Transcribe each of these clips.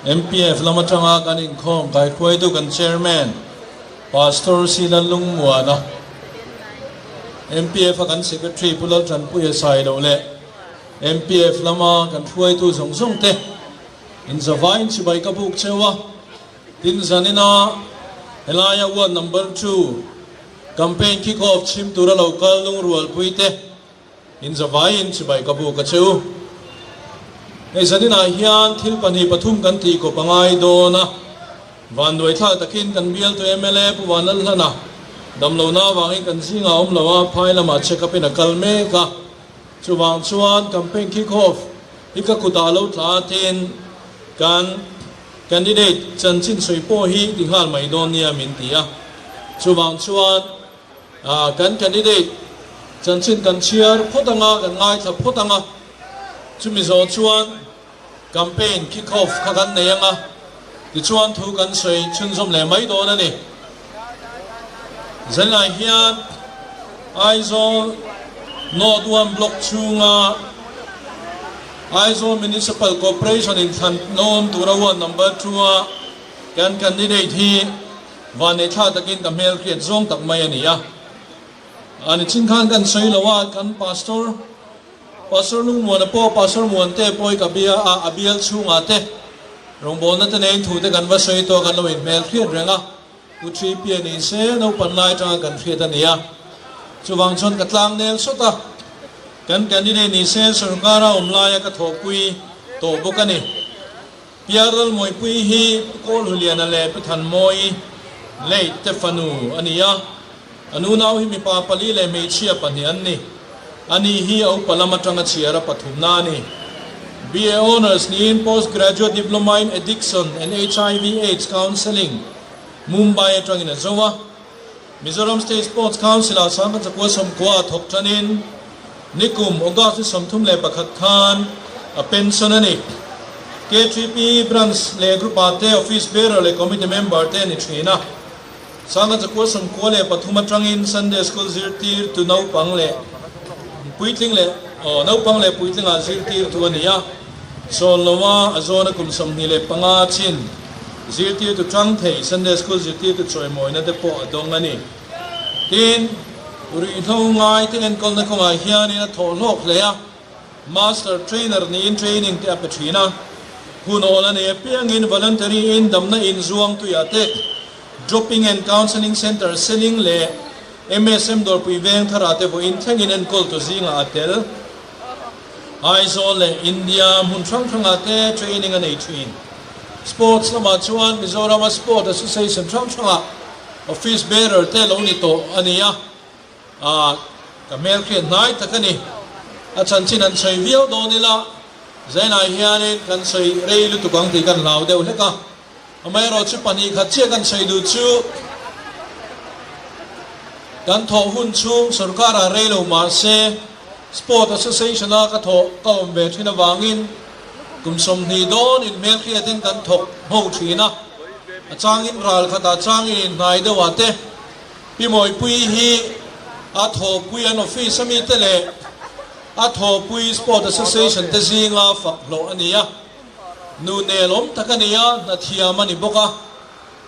MPF lam atanga kan inkhawm kaihruaitu kan Chairman Pastor C Lallungmuana, MPF a kan Secretary Pu Laltanpuia Sailo leh MPF lama kan hruaitu zawng zawng te inzavain chibai ka buk cheu a, tin zanina helaia ward number two campaign kick off chhim tura lo kal lungrualpui te In zavaiin chibai ka buk a che u. Hei zaninah hian thil pahnih pathum kan tih kawp a ngai dawn a, vanduai thlak takin kan bialtu mla Pu Vanlalhlana damlohna avangin kan zingah awm lo a, phai lamah check up in a kal mek a, chuvang chuan campaign kick off hi ka kutah lo tla atin kan candidate chanchin sawi pawh hi ti nghal mai dawn nia min ti a, chuvang chuan Kan candidate chanchin kan chhiar phawt anga, kan ngaithla phawt anga, chumi zawh chuan campaign kick off kha kan nei anga, tichuan thu kan sawi chhunzawm leh mai dawn a ni. Zanlai hian Aizawl North One Block chhunga Aizawl Municipal Corporation inthlan lawm tura ward number two-a kan candidate hi Vanneih thla takin ka hmel hriat zawng tak mai a ni a. A ni chin khan kan sawi lo a, kan Pastor, Pastor Lungmuana pawh, Pastor Muante pawh hi ka bia a, a bial chhungah te rawngbawlna te neiin thu te kan va sawi tawh a, kan lo inhmel hriat reng a. Pu Thi Pia ni se naupan lai atanga kan hriat a ni a. Chuvang chuan ka tlang nel sawt a, kan candidate ni se sorkara awm laia ka thawhpui tawh bawk a ni. Piaral Mawipui hi Pu Kawlhuliana leh Pu Thanmawi late te fanu a ni a, a nunau hi mipa pali leh hmeichhia pahnih an ni. Ani hi a upa lam atanga chhiar a pathumna a ni. BA Honours niin Post Graduate Diploma in Addiction and HIV Aids Counselling, Mumbai atangin a zo a. Mizoram State Sports Council-ah Sangha Chakua 90 a thawk tanin nikum August ni 31 khan a pension a ni. K3P Branch leh Group-ah te Office Bearer leh Committee Member te a ni thin a. Sangha Chakua 93 atangin Sunday School zirtirtu naupang leh puitling leh naupang leh puitlingah zirtirtu a ni a. Sawnloa a zawna kum 25 chin Zirtirtu tang thei Sunday School zirtirtu chawimawina te pawh a dawng a ni. Tin, ruihhlo ngai te enkawlna kawngah hianin a thawh hlawk hle a, Master Trainer niin training te a pe thin a. Hun awl a nei apiangin voluntary in damna inzuang tuiah te, Dropping and Counselling Centre Seling leh MSM Dawrpui Vengthara te vawiin thlengin enkawltu zingah a tel. Aizawl leh India hmun hrang hrangah te training a nei thin. Sports lamah chuan Mizorama Sport Association hrang hrangah Office Bearer te lo ni tawh a ni a, ah ka hmelhriat hnai tak a ni. A chanchin an sawi viau dawn ila, Zainah hianin kan sawi rei lutuk ang tih kan hlau deuh hlek a. Amaherawhchu pahnih khat chiah kan sawi duh chu kan thawh hun chhung sorkarah rei lo mahse Sport Association-a ka thawh ka awm ve thin avangin kum 20 dawn inhmelhriatin kan thawk ho thin a, a changin ral khatah changin inhnai deuhah te Pi Mawipui hi a thawhpui an office ami te leh a thawhpui Sport Association te zinga fak hlawh a ni a. Nu nelawm tak a ni a, hna thiam a ni bawk a.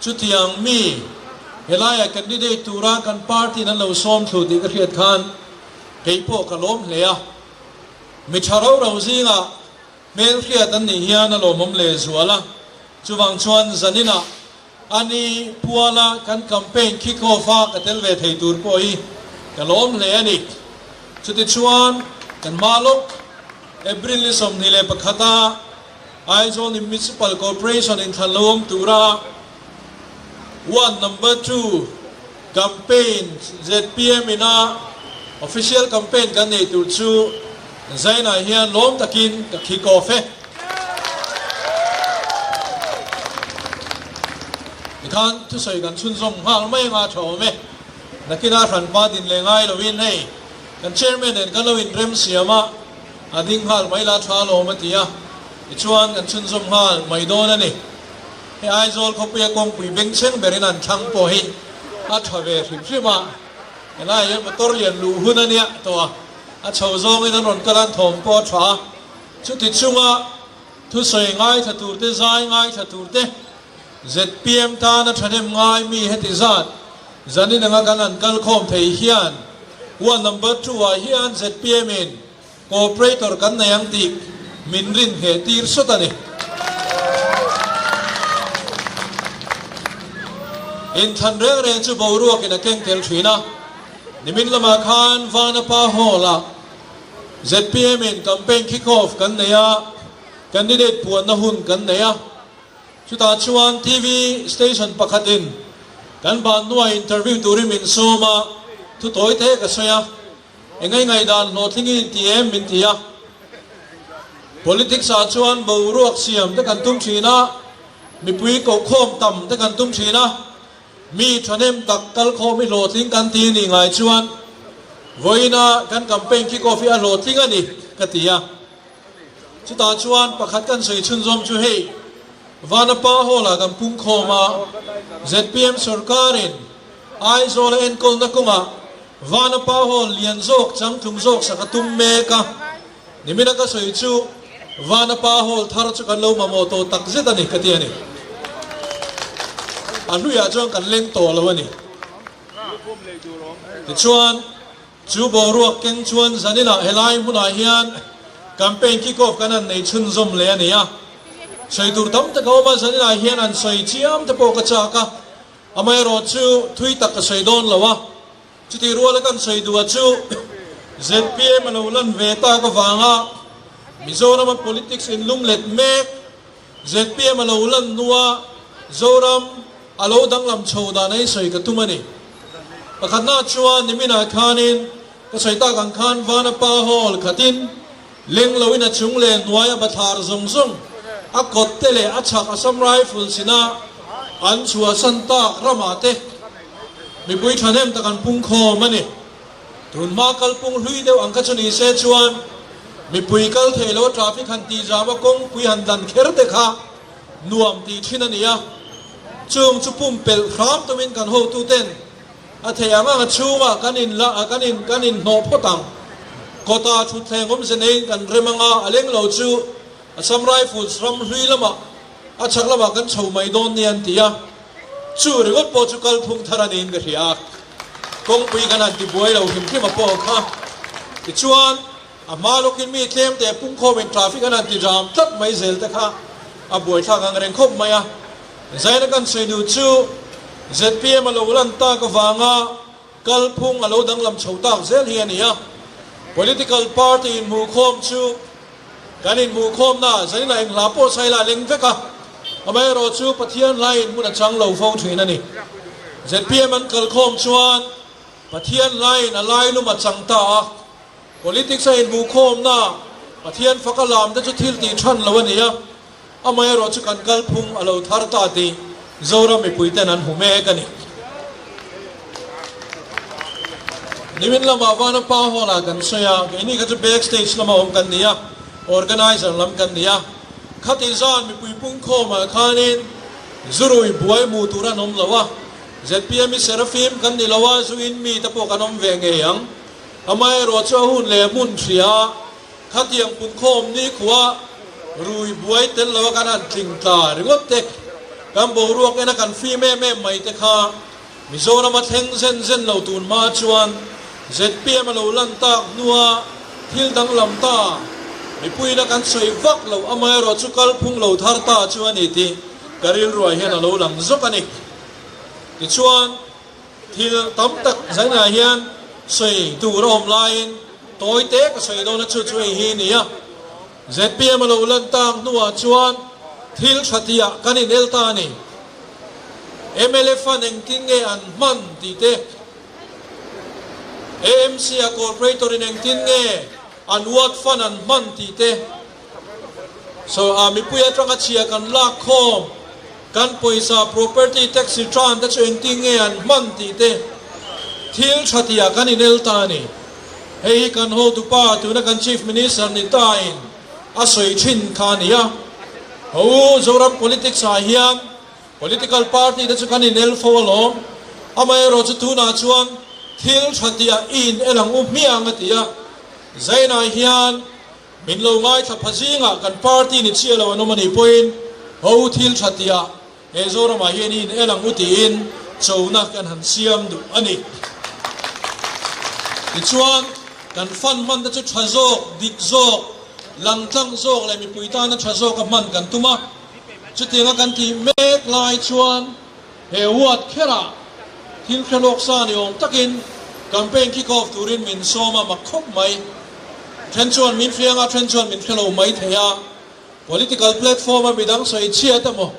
Chutiang mi, helaia candidate tura kan party-in an lo sawm thlu tih ka hriat khan kei pawh ka lawm hle a. Mi tha ro ro zingah hmel hriat an nih hian a lawmawm leh zual a. Chuvang chuan zaninah a ni puala kan campaign kick off a ka tel ve thei tur pawh hi ka lawm hle a ni. Chutichuan kan hma lawk. April ni 21 a Aizawl Municipal Corporation inthlan lo awm tura Ward Number Two Campaign zpm ina official campaign kan nei tur chu Zainah hian lawm takin ka kick off e. Tikhan thusawi kan chhunzawm nghal mai anga tha awm e. Nakina hranpa din leh ngai lovin hei Kan chairman nen kan lo inrem siam a, a ding nghal mai la tha alawm a ti a, tichuan kan chhunzawm nghal mai dawn a ni. Hei Aizawl khawpuia kawngpui bengchheng berin an thlang pawh hi a tha ve hrim hrim a, helaiah hian motor lian luh hun a nia tawh a, a chho zawngin an rawn kal a, an thawm pawh a tha a, chuti chunga. Thusawi ngaithla tur te, zai ngaithla tur te, zpm tana thahnem ngai mi heti zat zanin anga kan han kal khawm thei hian Ward number two ah hian zpm in Cooperator kan nei ang tih min rin ngheh tir sawt a ni. Inthlan reng reng chu boruakin a keng tel thin a, nimin lamah khan Vanapa Hall-ah zpm in campaign kick-off kan nei a, candidate puanna hun kan nei a. Chutah chuan TV station pakhatin kan ban hnuah interview turin min sawm a, thu tawi te ka sawi a. Engei ngaihdan hlawhtling i inti em min ti a. Politics ah chuan boruak siam te kan tum thin a, mipui kohkhawm tam te kan tum thin a, mi thahnem tak kalkhawm i hlawhtling kan ti ni ngai chuan vawiina kan campaign kick off hi a hlawhtling a ni ka ti a. Chutah chuan pakhat kan sawi chhunzawm chu hei Vanapa Hall ah kan pungkhawm a, zpm sorkarin Aizawl a enkawlna kawngah Vana pa hawn lian zawk changtlung zawk sak a tum mek a, nimina ka sawi chu Vana pa hawl thar chu kan lo mamawh tawh tak zet a ni ka ti a ni. A hluiah chuan kan leng tawh lo a ni. Tichuan, chu boruak keng chuan zaninah helai hmunah hian campaign kick off kan han nei chhunzawm leh a ni a. Sawi tur tam tak a awm a, zaninah hian an sawi chiam te pawh ka chak a. Amaherawh chu thui tak ka sawi dawn lo a, chutih ruala kan sawi duh a chu zpm a lo lan ve tak avanga Mizorama politics inlum let mek, zpm a lo lan hnua Zoram a lo danglam chho dan a insawi ka tum a ni. Pakhatna chuan niminah khanin ka sawi tak ang khan Vanapa Hall khatin leng loin a chung leh hnuai a bathlar zawng zawng a kawt te leh a chhak Assam Rifles ina an chhuahsan tak ramah te mipui thahnem tak an pung khawm a ni. Tunhma kalpung hlui deuh ang kha chu ni se chuan mipui kal thei lo traffic han tih zam a kawngpui han dan kher te kha nuam tih thin a ni a, chung chu pumpelh hram tumin kan hotuten A thei ang ang a chhungah kan in la kan in kan in hnawh phawt ang. Kawta thutthleng awmze neiin kan rem anga a leng lo chu Assam Rifles ram hlui lamah a chhak lamah kan chho mai dawn nia an ti a. Chu ringawt pawh chu kalphung thar a niin ka hria a. Kawngpui kan han ti buai lo hrim hrim a pawh kha. Tichuan a hma lawkin mi tlem te pungkhawmin traffic an han ti jam tlat mai zel te kha a buaithlak ang reng khawp mai a. Zaina kan sawi duh chu zpm a lo lan tak avanga kalphung a lo danglam chho tak zel hi a ni a. Political party inhmuhkhawm chu kan inhmuhkhawmna zaninah eng hla pawh saila a leng vek a, amaherawh chu Pathian hlaiin hmun a chang lo fo thin a ni. Zpm an kalkhawm chuan Pathian hlaiin a lailum a chang ta a. Politics a inhmuhkhawmna Pathian faka lam te chu thil tih than lo a ni a, amaherawh chu kan kalphung a lo thar ta tih Zoram mipui ten an hmu mek a ni. Nimin lamah Vanapa Hall ah kan sawi a, keini kha chu back stage lama awm kan ni a, organizer lam kan ni a, khati zan mipui pungkhawmah khanin zurui buai hmuh tur an awm lo a, zpm i Seraphim kan ni lo a, zu in mi te pawh kan awm ve ngei ang. Amaherawh chu a hun leh hmun hria khatiang punkhawm nikhua rui buai tel lo a kan han tling tla ringawt te, kan boruak ena kan fim em em mai te kha Mizoram a thleng zen zen lo tun hma chuan zpm a lo lan tak hnua thil danglam ta mipuiin a kan sawi vak lo amaherawh chu kalphung lo thar ta chu a ni tih ka rilruah hian a lo lang zawk a ni. Tichuan. Thil tam tak zainah hian sawi tur a awm laiin tawi te ka sawi dawn a chu chu hei hi a ni a. Zpm a lo lan tak hnuah chuan thil tha tihah kan inel ta a ni. Mla fund engtin nge an hman tih te, AMC a corporator in engtin nge an ward fund an hman tih te, so a mipui atanga chhia kan lak khawm, Kan pawisa property tax return te chu engtin nge an hman tih te thil tha tihah kan inel ta a ni. Hei hi kan hotupa tuna kan Chief Minister ni tain a sawi thin kha a ni a. Ho u Zoram politics ah hian political party te chu kan inel fo alawm. Amaherawh chu tunah chuan thil tha tihah i inel ang u hmiang a ti a. Zainah hian. Min lo ngaithla pha zingah kan party ni chiah lo an awm a nih pawhin ho thil tha tihah he Zoramah hian i in el ang u tiin chona kan han siam duh a ni. Tichuan, kan fund hman te chu tha zawk, dik zawk, langtlang zawk leh mipui tana tha zawka hman kan tum a. Chutianga kan tih mek lai chuan he ward kherah thil hre lawk sa ni awm takin campaign kick off turin min sawm a mak khawp mai. Then chuan min hriang a, then chuan min hre lo mai thei a. Political platform a midang sawi chhiat emaw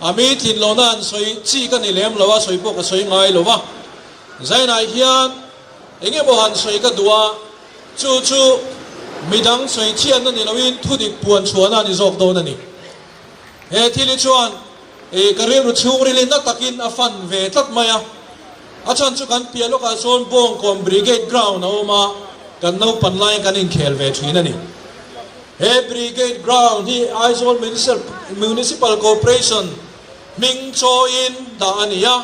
a mi tlin lohna an sawi chi ka ni lem lo a, sawi pawh ka sawi ngai lo a. Zainah hian eng emaw han sawi ka duh a, Chu chu midang sawi chhiatna ni loin thudik puan chhuahna a ni zawk dawn a ni. He thil hi chuan ih ka rilru chhungrilin na takin a fan ve tlat mai a. A chhan chu kan piah lawkah sawn Bawngkawn Brigade Ground a awm a, kan naupan laiin kan inkhel ve thin a ni. He Brigade Ground hi Aizawl Municipal Corporation hming chawiin dah a ni a.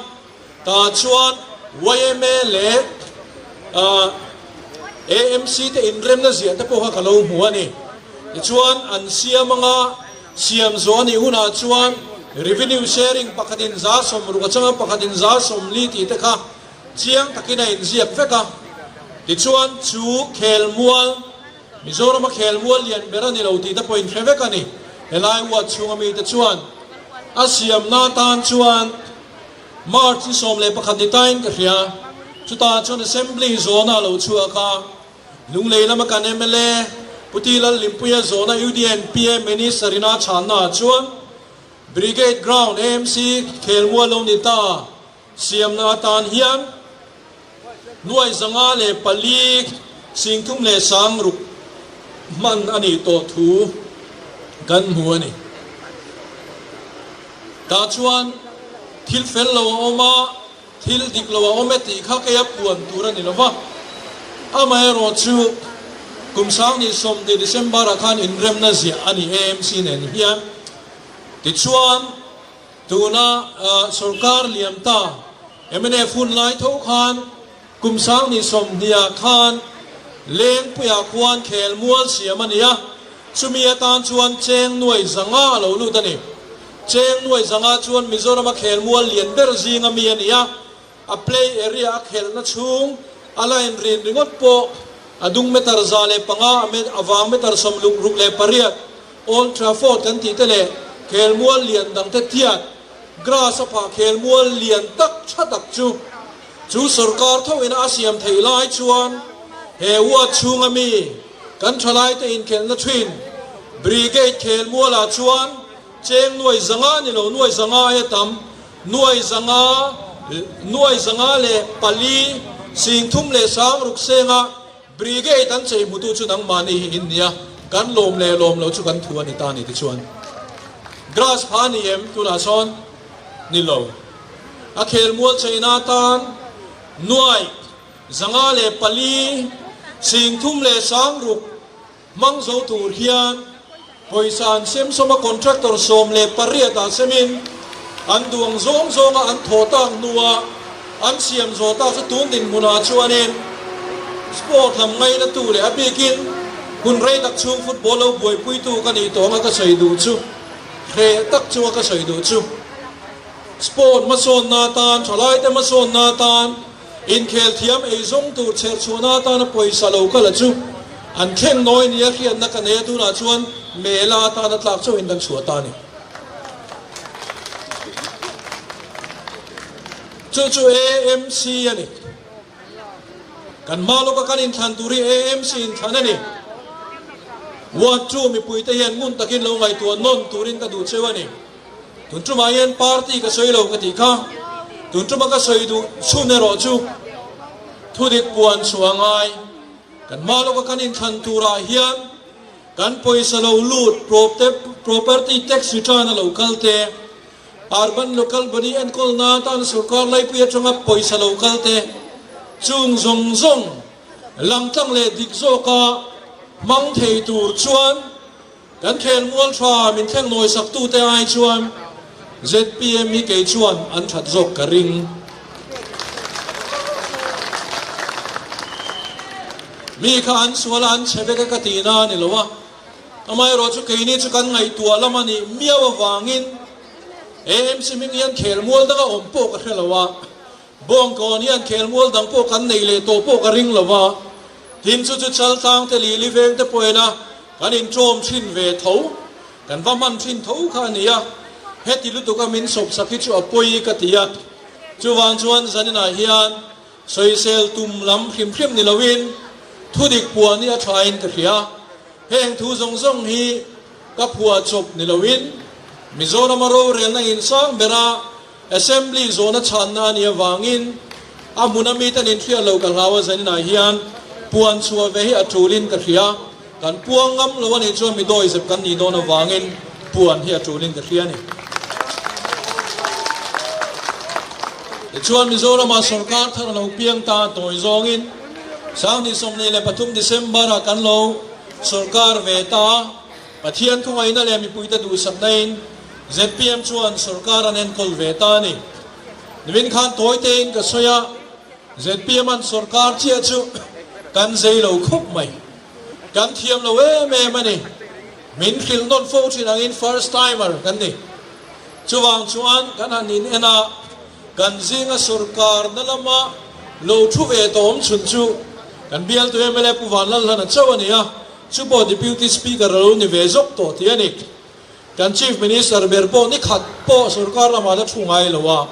Tah chuan yma leh AMC te inremna ziah te pawh kha ka lo hmu a ni. Tichuan an siam anga siam zawh a nih hunah chuan revenue sharing pakhatin 60 atanga pakhatin 40 tih te kha chiang takin a inziak vek a. Tichuan chu khelmual, Mizorama khelmual lian ber a ni lo tih te pawh inhre vek a ni. Helai ward chhunga mite chuan a siamna atan chuan March ni 11 ni tain ka hria. Chutah chuan Assembly zawna a lo chhuak a, Lunglei lama kan mla Pu Ti Lalhlimpuia zawna UDNPA Minister ina chhanna ah chuan Brigade Ground AMC khelmual lo ni ta siamna atan hian nuai 504 30,000 hman a nih tawh thu kan hmu a ni. Tah chuan thil fel lo a awm a, thil dik lo a awm e tih kha keia puan tur a ni lo va. Amaherawh chu kum 2020 December ah khan inremna ziah a ni AMC nen hian. Tichuan tuna sorkar liam ta mnf hun lai tho khan kum 2020 ah khan Lengpuiah khuan khelmual siam a ni a, chumi atan chuan cheng nuai 500 a lo lut a ni. Cheng nuai 500 chuan Mizorama khelmual lian ber zinga mi a ni a, a play area a khelhna chhung a line rin ringawt pawh a dung meter 105, a vang meter 68, Old Trafford kan tih te leh khelmual lian dang te tiat grass a phah khelmual lian tak tha tak chu chu sorkar tho ina a siam theih lai chuan he ward chhunga mi kan thalai te inkhelhna thin Brigade khelmual ah chuan cheng nuai 500 ni lo nuai 500 aia tam nuai 500 nuai 504 30,000 senga Brigade an chei hmutu chu nangmahni hi in nia, kan lawm leh lawm lo chu kan thu a ni ta ni tichuan grass pha a ni em tunah sawn ni lo. A khelmual cheina atan nuai 504 30,000 hmang zo tur hian pawisa an sem sawm a, contractor 18 ah semin an duang zawng zawnga an thawh tak hnuah an siam zawh tak chu tun dinhmunah chuanin sport lam ngaina tu leh a bikin hun rei tak chhung football lo buaipuitu ka nih tawh anga ka sawi duh chu hreh tak chunga ka sawi duh chu sport hmasawnna atan thalaite hmasawnna atan Inkhel thiam ei zawng tur chher chhuahna atana pawisa lo kal a chu an thleng nawi nia hriatna ka nei a, tunah chuan mela atana tlak chauhin kan chhuah ta a ni. Chu chu AMC a ni. Kan hma lawka kan inthlan tur hi AMC inthlan a ni. Ward 2 mipuite hian ngun takin lo ngaihtuah nawn turin ka duh cheu a ni. Tun tumah hian party ka sawi lo ka tih kha, tun tuma ka sawi duh chhun erawh chu thudik puan chhuah ngai. Kan hma lawka kan inthlan turah hian kan pawisa lo lut property tax return a lo kal te, urban local body enkawlna atan sorkar laipui atanga pawisa lo kal te, chung zawng zawng langtlang leh dik zawka hmang thei tur chuan Kan khelmual tha min thleng nawi sak tute ai chuan zpm hi kei chuan an that zawk ka ring. Mi kha an sual a an chhe vek a ka tihna a ni lo a. Amaherawhchu keini chu kan ngaihtuah lam a nih miau avangin AMC hming hian khelmual danga awm pawh ka hre lo a, Bawngkawn hian khelmual dang pawh kan neih leh tawh pawh ka ring lo a, tin chu chu Chaltlang te lih Liveng te pawh ena kan inṭawm ṭhin ve tho, kan va hman ṭhin tho kha a ni a, heti lutuka min sawpsak hi chu a pawi ka ti a, chuvang chuan zaninah hian Sawisel tum lam hrim hrim ni loin thudik puah ni a thain ka hria. Heng thu zawng zawng hi ka phuah chawp ni loin Mizorama rorelna insang bera Assembly zawhna chhanna a nih avangin a hmuna miten inhriat loh ka hlau a zaninah hian puan chhuah ve hi a tulin ka hria. Kan puang ngam lo a nih chuan mi dawizep kan nih dawn avangin puan hi a tulin ka hria a ni. Tichuan Mizorama sorkar thar a lo piang ta tawi zawngin 2023 December-ah kan lo sorkar ve ta a, Pathian thungaihna leh mipuite duhsaknain zpm chuan sorkar an enkawl ve ta a ni. Nimin khan tawi tein ka sawi a, zpm an sorkar chiah chu kan zei lo khawp mai. Kan thiam lo em em a ni. Min hrilh nawn fo thin angin first timer kan ni. Chuvang chuan kan han in en a, kan zinga sorkar na lama lo thu ve tawh awm chhun chu kan bialtu mla Pu Vanlalhlana chauh a ni a, chu pawh Deputy Speaker a lo ni ve zawk tawh tih a ni. Kan Chief Minister ber pawh ni khat pawh sorkar lamah la thu ngai lo a,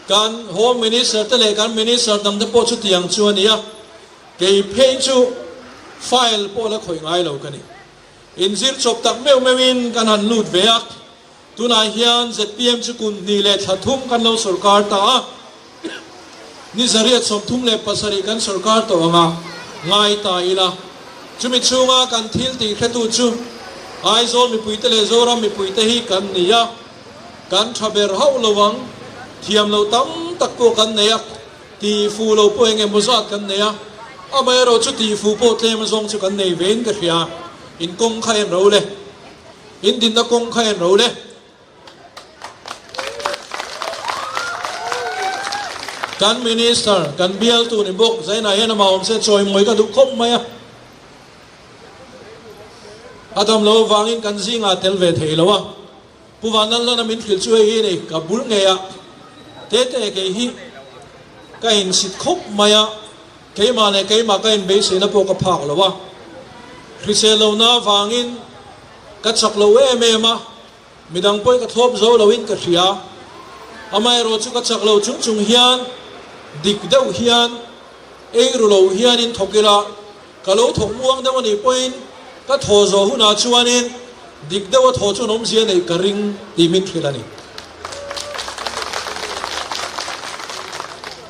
kan Home Minister te leh kan Minister dangte pawh chutiang chu a ni a. Kei phei chu file pawh la khawih ngai lo ka ni. Inzir chawp tak meuh meuhin kan han lut ve a, tunah hian zpm chu kum hnih leh thla thum kan lo sawrkar ta a, ni 137 kan sawrkar tawh ang a, ngai ta ila. Chumi chhunga kan thil tih hretu chu Aizawl mipuite leh Zoram mipuite hi kan ni a, kan tha ber hauh lo ang, thiam loh tam tak pawh kan nei a. Tih fuh lo pawh eng emaw zat kan nei a, amaherawh chu tih fuh pawh tlem azawng chu kan nei vein ka hria. In kawng kha en ro le. In dinna kawng kha en ro le. Kan Minister, kan bialtu ni bawk, Zainah hian amah awm se chawimawi ka duh khawp mai a. A dam lo avangin kan zingah tel ve thei lo a. Pu Vanlalhlana min hrilh chu hei hi ni, ka bul ngei a, Tete kei hi ka insit khawp mai a, keimah leh keimah ka inbeihsehna pawh ka phak lo a, hrisel lohna avangin ka chak lo em em a, midang pawhin ka thlawp zo loin ka hria. Amaherawh chu ka chak lo chung chung hian dik deuh hian ei ru lo hianin thawk ila, Ka lo thawk muang deuh a nih pawhin ka thaw zawh hunah chuanin dik deuha thaw chuan awmzia neih ka ring tih min hrilh a ni.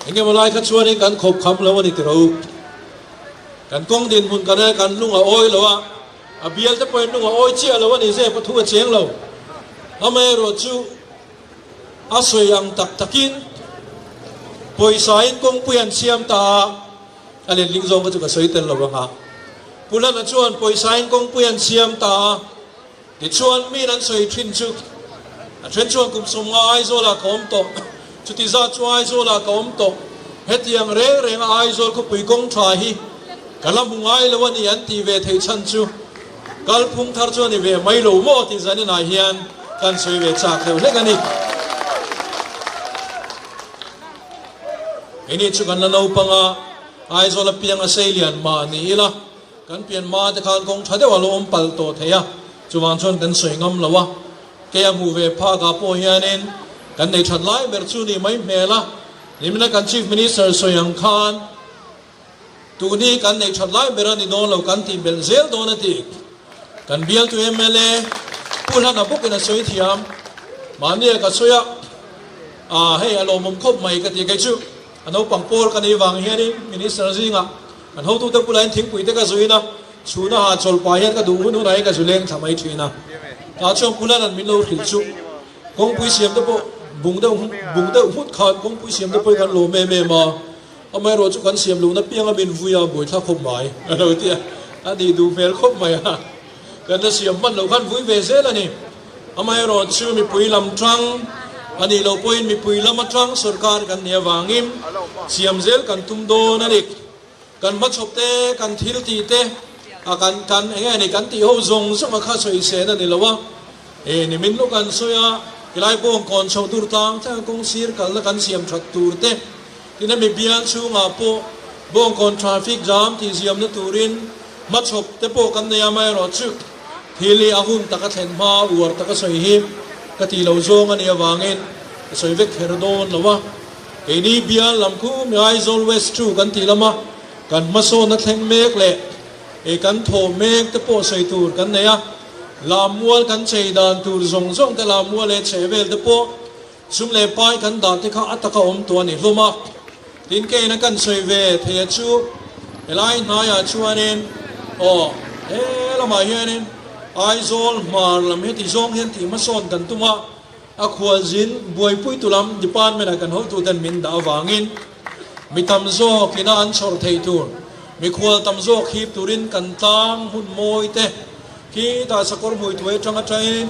Eng emaw lai kha chuanin kan khawp kham lo a ni tiro. Kan kawng dinhmun kan e kan lung a awi lo a, a bial te pawhin lung a awi chiah lo a ni zep a thu a cheng lo. Amaherawhchu a sawi ang tak takin pawisa in kawngpui an siam ta a, A letling zawng kha chu ka sawi tel lo ang a. Pu Lana chuan pawisa in kawngpui an siam ta a, tichuan miin an sawi thin chu a then chuan kum 50 Aizawlah ka awm tawh, chuti zat chu Aizawlah ka awm tawh, hetiang reng renga Aizawl khawpui kawng tha hi ka la hmu ngai lo a ni an tih ve theih chhan chu kalphung thar chu a ni ve mai lo maw tih zaninah hian kan sawi ve chak deuh hlek a ni. Keini chu kan la naupang a, Aizawl apiang a sei lian mah ni ila, kan pian hma te khan kawng tha deuh a lo awm palh tawh thei a, chuvang chuan kan sawi ngam lo a. Kei a hmuh ve phak ah pawh hianin kan nei that lai ber chu ni mai hmel a, nimina kan Chief Minister sawi ang khan tuni kan nei that lai ber a ni dawn lo kan tih belh zel dawn a ti. Kan bialtu mla Pu Hlana bawkin a sawi thiam, mahni a ka sawi a, Aah hei a lawmawm khawp mai ka ti kei chu a naupang pawl ka nei vang hianin Minister zingah kan hotute bulah hian thingpui te ka zuin a, chhuna ha chawl pah hian ka duh hun hunah hian ka zu leng thla mai thin a. Tah chuan Pulanan min lo hrilh chu kawngpui siam te pawh bung deuh bung deuh hmut khan kawngpui siam te pawh hi kan lawm em em a, amaherawh chu kan siam lohna pianga min vui a buaithlak khawp mai a lo ti a, a nih duh hmel khawp mai a, kan la siam hman loh khan vui ve zel a ni. Amaherawh chu mipui lam tang a nih loh pawhin mipui lam atang sorkar kan nih avangin siam zel kan tum dawn a ni. Kan hmachhawp te, kan thil tih te. A kan kan eng nge ni kan tih ho zawng zawng a kha sawi sen a ni lo a, e ni min lawk an sawi a, tilai bawng kawn chho tur tlang thleng a kawng sir kalna kan siam that tur te, tin a mi bial chhungah pawh bawngkawn traffic jam tih ziamna turin hmachhawp te pawh kan nei a, amaherawhchu thil hi a hun taka thlen hma uar taka sawi hi ka tih lo zawng a nih avangin ka sawi vek kher dawn lo a, keini bial lam khu mi Aizawl West chu kan tih lama kan hmasawnna thleng mek leh e kan thawh mek te pawh sawi tur kan nei a, Lammual kan chei dan tur zawng zawng te Lammual leh chhehvel te pawh Sum leh pai kan dah te kha a taka awm tawh a ni hlawm a, tin keina kan sawi ve thei a chu helai hnaiah chuanin aw he lamah hianin Aizawl hmar lam heti zawng hian tih hmasawn kan tum a, a khualzin buaipuitu lam department ah kan hotuten min dah avangin mi tam zawk ina an chhawr thei tur mikhual tam zawk hip turin kan tlang hun mawi te Khitah sakawr hmui tuai atang atangin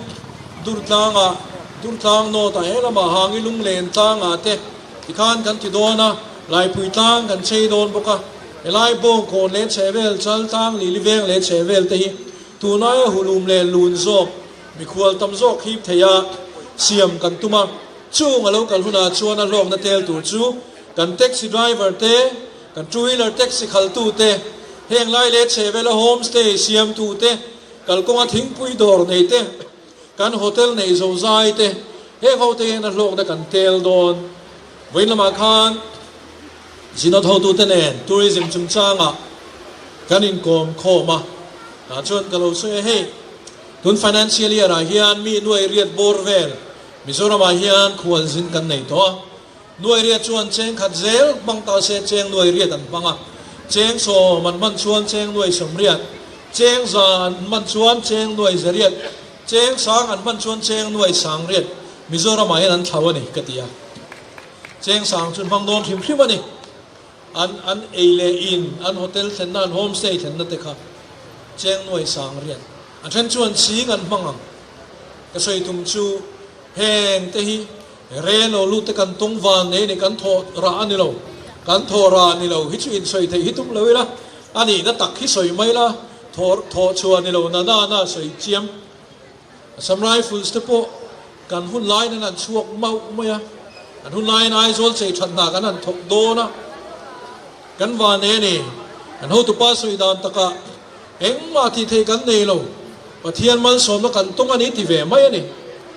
Durtlangah, Durtlang North-ah he lamah Hangi Lunglen tlangah te tikhan kan ti dawn a, Laipui tlang kan chei dawn bawk a. Helai Bawngkawn leh Chhehvel, Chaltlang, Liliveng leh Chhehvel te hi tunaia hulum leh lun zawk, mikhual tam zawk hip thei a siam kan tum a. Chung a lo kal hunah chuan a hlawkna tel tur chu kan taxi driver te, Kan two wheeler taxi khaltu te, heng lai leh chhehvela home stay siamtu te, kalkawnga thingpui dawr nei te, kan hotel nei zozai te, heng ho te hian a hlawkna kan tel dawn. Vawiin lamah khan Zinawt hotute nen tourism chungchangah kan inkawm khawm a, tah chuan ka lo sawi a, hei tun financial year ah hian mi nuai riat bawr vel Mizoramah hian khualzin kan nei tawh a, Nuai riat chuan cheng khat zel hmang ta se cheng nuai riat an hmang a, cheng sawm an hman chuan cheng nuai sawm riat, cheng za an hman chuan cheng nuai za riat, cheng sang an hman chuan cheng nuai sang riat Mizoramah hian an thlau a ni ka ti a. Cheng sang chu an hmang dawn hrim hrim a ni. An an ei leh in, an hotel thlenna, an homestay thlenna te kha cheng nuai sang riat. A then chuan ching an hmang ang. Ka sawi tum chu heng te hi Re lo lut te kan tung van nei ni kan thawh rah a ni lo, kan thawh rah a ni lo hi chu insawi theih hi tum lo ila, a nihna tak hi sawi mai la, thawh thawh chhuah a ni lo na na na sawi chiam. Assam Rifles te pawh kan hun laiin an han chhuak mauh mai a, an hun laiin Aizawl chei that hna kan han thawk dawn a, kan van nei a ni, kan hotupa sawi dan takah Engmah tih theih kan nei lo, Pathian malsawmna kan tawng a ni ti ve mai a ni.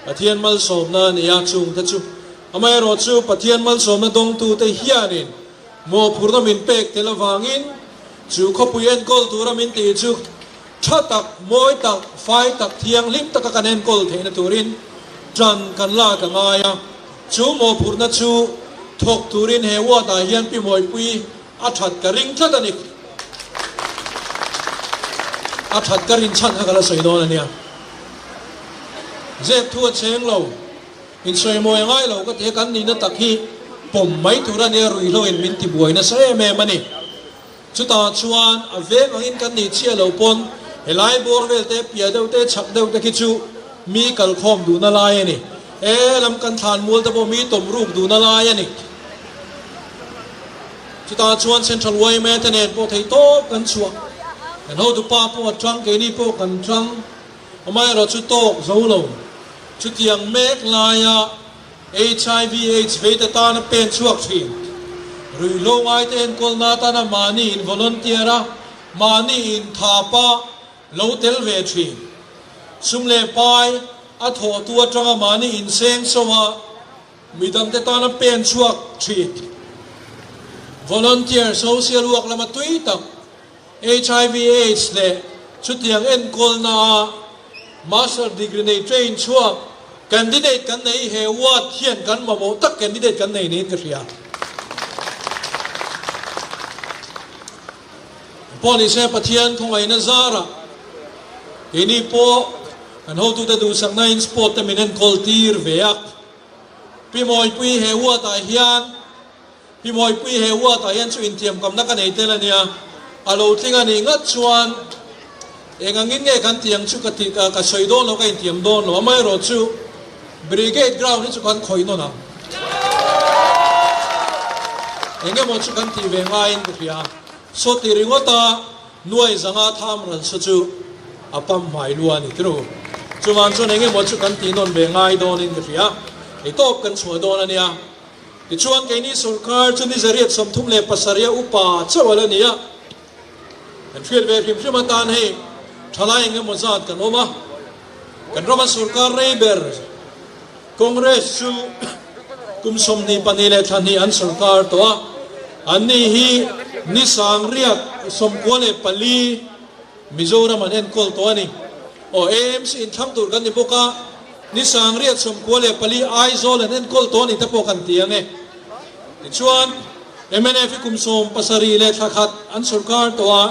Pathian malsawmna a ni a, chungte chu. Amaherawh chu Pathian malsawmna dawngtute hianin mawhphurhna min pek tel avangin chu khawpui enkawl tura min tih chu tha tak, mawi tak, fai tak, thianghlim taka kan enkawl theihna turin tan kan lak a ngai a. Chu mawhphurhna chu thawk turin he ward-ah hian Pi Mawipui A that ka ring tlat a ni. A that ka rin chhan kha ka la sawi dawn a nia. Zep thu a cheng lo, insawimawi a ngai lo ka ti a, kan nihna tak hi pawm mai tur a nia, ruihhlo in min tibuai nasa em em a ni. Chutah chuan a veng angin kan nih chiah lo pawn helai bawr vel te, piah deuh te, chhak deuh te khi chu mi kalkhawm duhna lai a ni. He lam kan thlan mual te pawh mi tawm ruk duhna lai a ni. Chutah chuan Central yma te nen pawh thei tawp kan chhuah. Kan hotu pa pawh a tang, keini pawh kan tang. Amaherawh chu tawk zo lo. Chutiang mek laia hiv aids veite tana pen chhuak thin. Ruihhlo ngaite enkawlna atana mahni in volunteer a, mahni in thapa lo tel ve thin. Sum leh pai a thawhtu atanga mahni inseng so a, Midangte tana pen chhuak thin volunteer social work lama tui tak hiv aids leh chutiang enkawlnaa master degree nei train chhuak candidate kan nei he ward hian kan mamawh tak candidate kan nei niin ka hria. Pawh nise Pathian khawngaihna zarah keini pawh kan hotute duhsakna in sport te min enkawl tir ve a. Pi Mawipui he ward ah hian Pi Mawipui he ward ah hian chu intiamkamna ka nei tel a nia, a lo tling a nih ngat chuan eng angin nge kan tih ang chu ka tih ka sawi dawn lo ka intiam dawn lo, amaherawh chu Brigade ground hi chu kan khawih nawn ang. Eng emaw chu kan tih ve ngaiin ka hria. Saw ti ringawt a. Nuai 500 tham ral saw chu a pam hmai lu a ni tiro. Chuvang chuan eng emaw chu kan tih nawn ve ngai dawnin ka hria. Ei tawp kan chhuah dawn a nia. Tichuan keini sorkar chu ni 137 a upa chauh a la ni a. Kan hriat ve hrim hrim atan hei thalai eng emaw zat kan awm a. Kan rama sorkar rei ber Congress chu kum 22 leh thla hnih an sorkar tawh a. Anni hi ni 1094 Mizoram an enkawl tawh a ni. Aw AMC inthlang tur kan ni bawk a, ni 1094 Aizawl an enkawl tawh a ni te pawh kan ti ang e. Tichuan, mnf hi kum 17 leh thla khat an sorkar tawh a,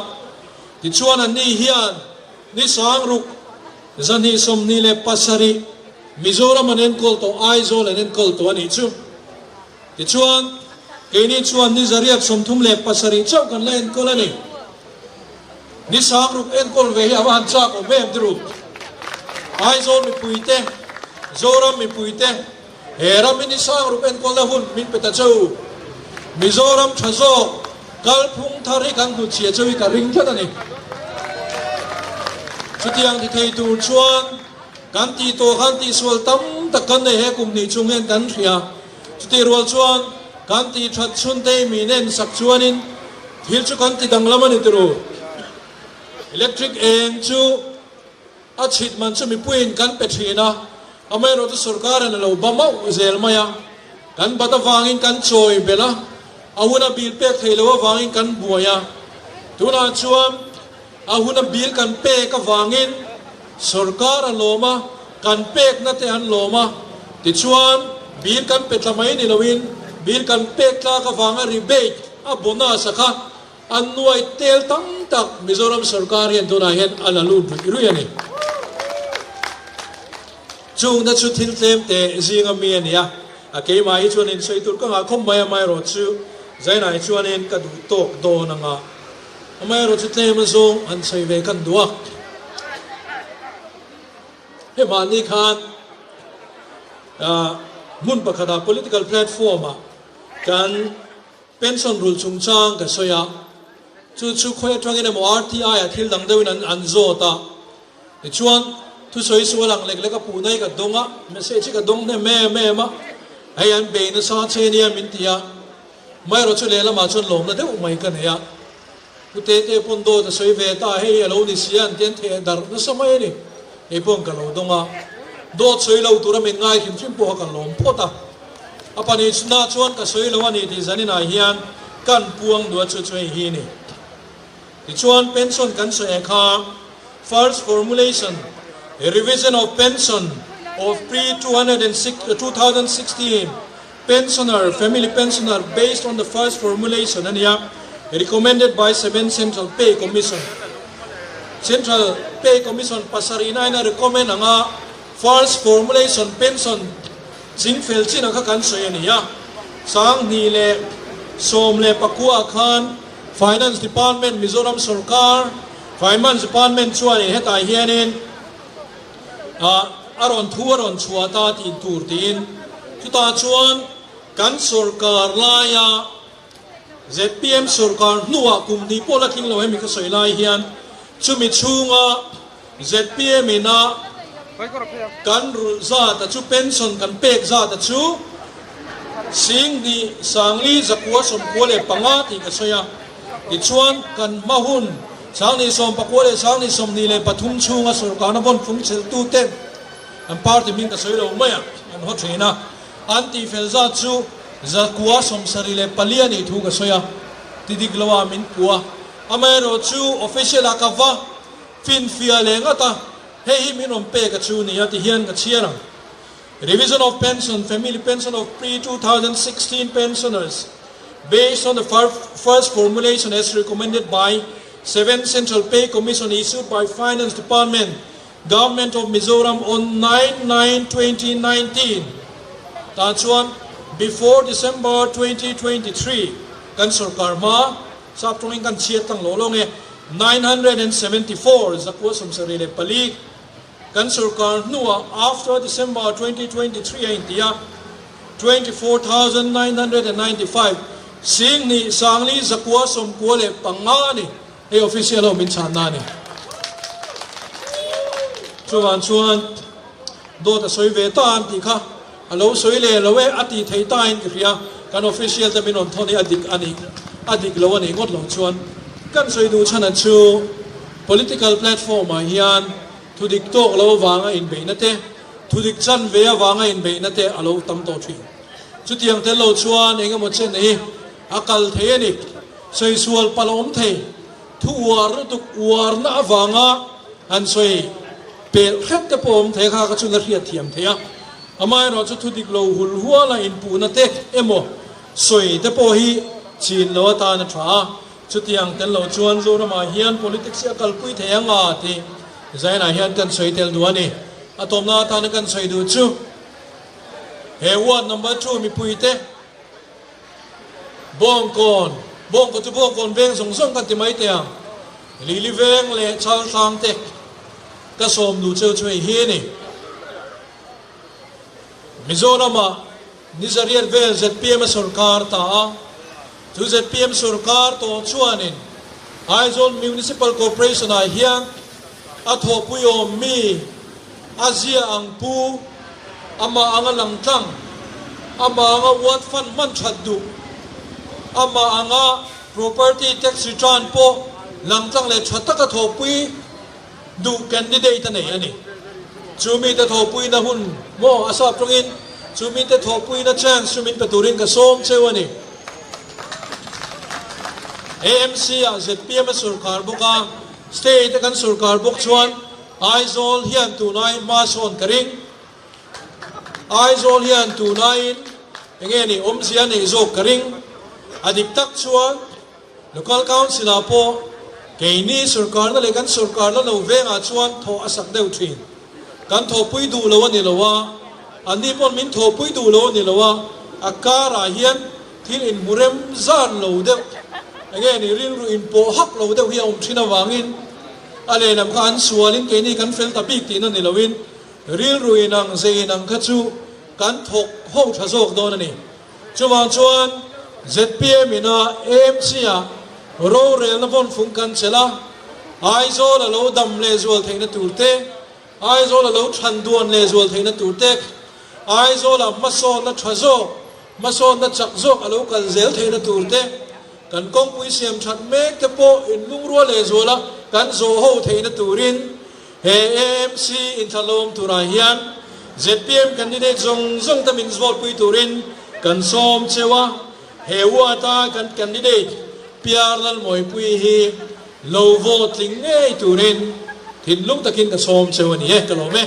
tichuan anni hian ni 6227 Mizoram an enkawl tawh, Aizawl an enkawl tawh a nih chu. Tichuan, keini chuan ni 137 chauh kan la enkawl a ni. Ni 6000 enkawl ve hi a va han chak awm em ti ru. Aizawl mipuite, Zoram mipuite, he ram hi ni 6000 enkawlna hun min pe ta cheu. Mizoram tha zawk kalphung thar hi kan hnutchhia cheu hi ka ring tlat a ni. Chutiang ti thei tur chuan kan tih tawh khan tihsual tam tak kan nei he kum hnih chung hian kan hria. Chutih rual chuan kan tih that chhun te mi nen sak chuanin thil chu kan ti danglam a ni turu. Electric eng chu a chhit man chu mipuiin kan pe thin a, amaherawh chu sorkarin a lo ba mauh zel mai a. Kan bat avangin kan chawi belh a, a huna bil pek thei lo avangin kan buai a. Tunah chuan a huna bil kan pek avangin sorkar a lawm a, kan pekna te an lawm a. Tichuan, bil kan pe tla mai ni loin bil kan pek tlak avanga rebate a bonus a kha an nuai tel tam tak Mizoram sorkar hian tunah hian a la lut ruih ruih a ni. Chungna chu thil tlem te zinga mi a ni a, a keimah hi chuan insawi tur ka ngah khawp mai amaherawh chu Zainah hi chuanin ka duh tawk dawn anga amaherawh chu tlem azawng an sawi ve kan duh a. He mahni khan hmun pakhatah political platform ah kan pension rulh chungchang ka sawi a, chu chu khawi atangin emaw RTI ah thil dang deuhin an an zawt a, tichuan thusawi sual ang lek lek a puh na hi ka dawng a, message hi ka dawng hnem em em a, hei an bei nasa che nia min ti a, amaherawh chu lehlamah chuan lawmna deuh mai ka nei a. Pu Tete pawn dawt a sawi ve ta, hei a lo ni si a, an ti an theh darh nasa mai a ni. Kei paw'n ka lo dawng a, dawt sawi lo tura min ngai hrim hrim pawh kha ka lawm phawt a. A pahnih chhunah chuan ka sawi lo a ni tih zaninah hian kan puang duh a chu chu hei hi a ni. Tichuan pension kan sawi ang kha first formulation, revision of pension of pre 2016, Pensioner, Family Pensioner based on the first formulation a nia, recommended by Seventh Central Pay Commission. Central Pay Commission pasarih na in a recommend anga first formulation pension chingfel chin ang kha kan sawi a ni a. 2019 khan Finance Department Mizoram Sorkar Finance Department chuanin hetah hianin a rawn thu a rawn chhuah ta tih tur tiin chutah chuan kan sorkar laia zpm sorkar hnuah kum hnih pawh la tling lo hemi ka sawi lai hian chumi chhunga zpm ina kan rulh zat a chu pension kan pek zat a chu 10 0 395 tih ka sawi a. Tichuan, kan hma hun 2019 leh 2023 chhunga sorkarna vawn fung chelhtuten an party hming ka sawi lo mai a, an haw thin a, an tihfel zat chu 174 a nih thu ka sawi a, ti dik lo ah min puh a. Amaherawh chu official ah ka va finfiah leh ngat a, hei hi min rawn pek a chu ni a ti hian ka chhiar ang. Revision of pension, family pension of pre-2016 pensioners based on the first formulation as recommended by 7 Central Pay Commission issued by Finance Department, Government of Mizoram on 9-9-2019. Tah chuan before December 2023 kan sorkar hma sap tawngin kan chhiat tlang lo lo nge 974 174 Kan sorkar hnuah after December 2023 a inti a, 24,995 5 995 a ni. Hei official ho min chhanna a ni. Chuvang chuan dawt a sawi ve ta an tih kha a lo sawi leh lo e a tih theih ta in ka hria. Kan official te min rawn thawn hi a dik a nih a dik lo a nih ngawt lo chuan kan sawi duh chhan chu political platform ah hian thu dik tawk lo avanga inbeihna te, thu dik chan ve avanga inbeihna te a lo tam tawh thin. Chutiang tel lo chuan eng emaw chen hi a kal thei a ni. Sawi sual palh a awm thei. Thu uar lutuk uarna avanga han sawi pelh hret te pawh a awm thei a, kha kha chun a hriat thiam thei a. Amaherawh chu thu dik lo hul huala inpuhna te emaw sawi te pawh hi chin lo atan a tha a. Chutiang tel lo chuan Zoramah hian politics hi a kalpui thei ang a tih Zainah hian kan sawi tel duh a ni. A tawmna atana kan sawi duh chu he ward number 2 mipuite Bawngkawn, Bawngkaw chu Bawngkawn veng zawng zawng kan ti mai teh ang, Lili veng leh Chaltlang te ka sawm duh cheu chu hei hi a ni. Mizoramah Nizariat vel zpm a sorkar ta a, chu zpm sorkar tawh chuanin Aizawl Municipal Corporation ah hian a thawhpui awm mi a zia ang pu, amah anga lang tlang, amah anga ward fund hman that duh, amah anga property tax return pawh lang tlang leh tha taka thawhpui duh candidate a nei a ni. Chu mite thawhpuina hun maw a sap tawngin chu mite thawhpuina chance chu min pe turin ka sawm cheu a ni. AMC ah zpm a sorkar bawk a, state a kan sorkar bawk chuan Aizawl hian tunaiin hma sawn ka ring. Aizawl hian tunaiin enge ni awmzia neih zawk ka ring. A dik tak chuan Local Council ah pawh keini sorkarna leh kan sorkarna lo vengah chuan thawh a sak deuh thin. Kan thawhpui duh lo a ni lo a, anni pawn min thawhpui duh lo a ni lo a, a karah hian thil inhmu rem zan lo deuh, enge ni rilru inpawh hak lo deuh hi a awm thin avangin a lehlam kha an sualin keini kan fel ta bik tihna ni loin rilru inang ze inang kha chu kan thawk ho tha zawk dawn a ni. Chuvang chuan zpm ina AMC-ah rorelna vawnfung kan chelh a, Aizawl a lo dam lehzual theihna tur te, Aizawl a lo than duan lehzual theihna tur te, Aizawlah hmasawnna tha zawk, hmasawnna chak zawk a lo kal zel theihna tur te, kan kawngpui siam that mek te pawh inlungrual lehzual a kan zawh ho theihna turin He AMC inthlahlawm turah hian zpm candidate zawng zawng te min vote pui turin kan sawm cheu a, he ward-a kan candidate PR Lalmawipui hi lo vote tling ngei turin thinlung takin ka sawm cheu a ni e, ka lawm e.